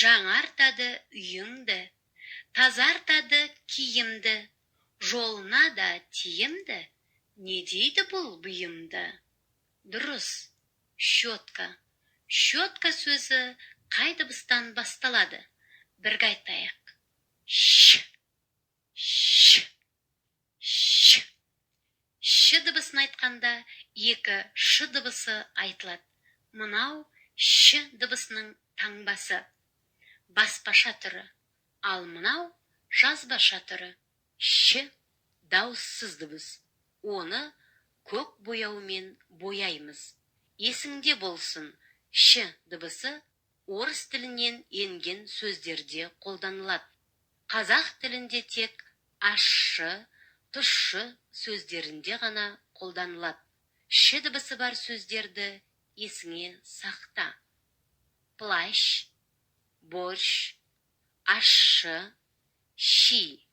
Жаңартады үйіңді, тазартады киімді, жолына да тиімді. Не дейді бұл бұйымды? Дұрыс, щетка. Щетка сөзі қай дыбыстан басталады? Бірге айтайық: щ, щ, щ. Щ дыбысын айтқанда екі ш дыбысы айтылады. Мынау щ дыбысының таңбасы, баспаша түрі, ал мынау жазбаша түрі. Щ дауыссыз дыбыс, оны көк бояумен бояймыз. Есіңде болсын, щ дыбысы орыс тілінен енген сөздерде қолданылады. Қазақ тілінде тек ащы, тұщы сөздерінде ғана қолданылады. Щ дыбысы бар сөздерді есіңе сақта: плащ, борщ, ащы, щи.